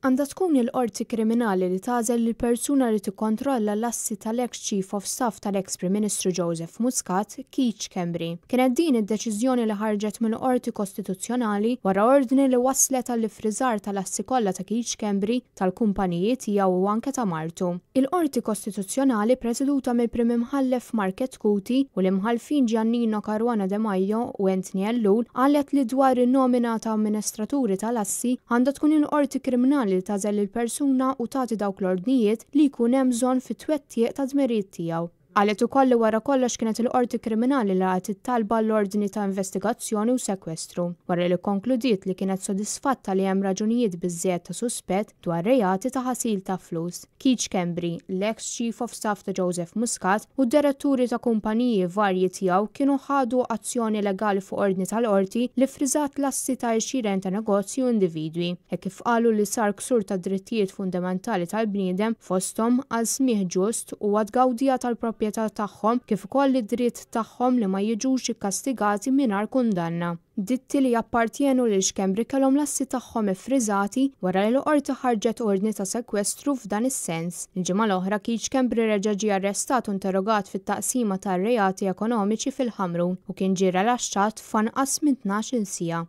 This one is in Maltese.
Għandha tkun il-Qorti Kriminali li tagħżel lill-persuna li tikkontrolla l-assi tal-eks Chief of Staff tal-eks Prim Ministru Joseph Muscat, Keith Schembri. Kienet din id-deċiżjoni li ħarġet mill-Qorti Kostituzzjonali wara ordni li wasslet għall-iffriżar tal-assi kollha ta' Keith Schembri, tal-kumpaniji tiegħu u anke ta' martu. Il-Qorti Kostituzzjonali preseduta mill-Prim Imħallef Mark Chetcuti u l-Imħallfin Giannino Caruana Demajo u Anthony Ellul qalet li dwar in-nomina ta' amministraturi tal-assi għandha tkun il-Qorti Kriminali li tagħżel lill-persuna u tagħti dawk l-ordnijiet li jkun hemm bżonn fit-twettiq tad-dmirijiet tiegħu. Qalet ukoll li wara kollox kienet il-Qorti Kriminali li laqgħet it-talba għall-ordni ta' investigazzjoni u sekwestru, wara li kkonkludiet li kienet sodisfatta li hemm raġunijiet biżżejjed ta' suspett dwar reati ta' ħasil ta' flus. Keith Schembri, l-eks Chief of Staff ta' Joseph Muscat u d-diretturi ta' kumpaniji varji tiegħu kienu ħadu azzjoni legali fuq ordni tal-Qorti li ffriżat l-assi ta' għexieren ta' negozji u individwi, hekk kif qalu li sar ksur tad-drittijiet fundamentali tal-bniedem fosthom għal smigħ ġust u għat-tgawdija tal-proprjetà tagħhom kif ukoll id-dritt tagħhom li ma jiġux ikkastigati mingħajr kundanna. Ditti li jappartjenu lil Schembri kellhom l-assi tagħhom iffriżati wara li l-Qorti ħarġet ordni ta' sekwestru f'dan is-sens. Il-ġimgħa l-oħra Keith Schembri reġa' ġie arrestat u interrogat fit-Taqsima tar-Reati Ekonomiċi fil-Ħamrun u kien ġie rilaxxat f'anqas minn 12-il siegħa.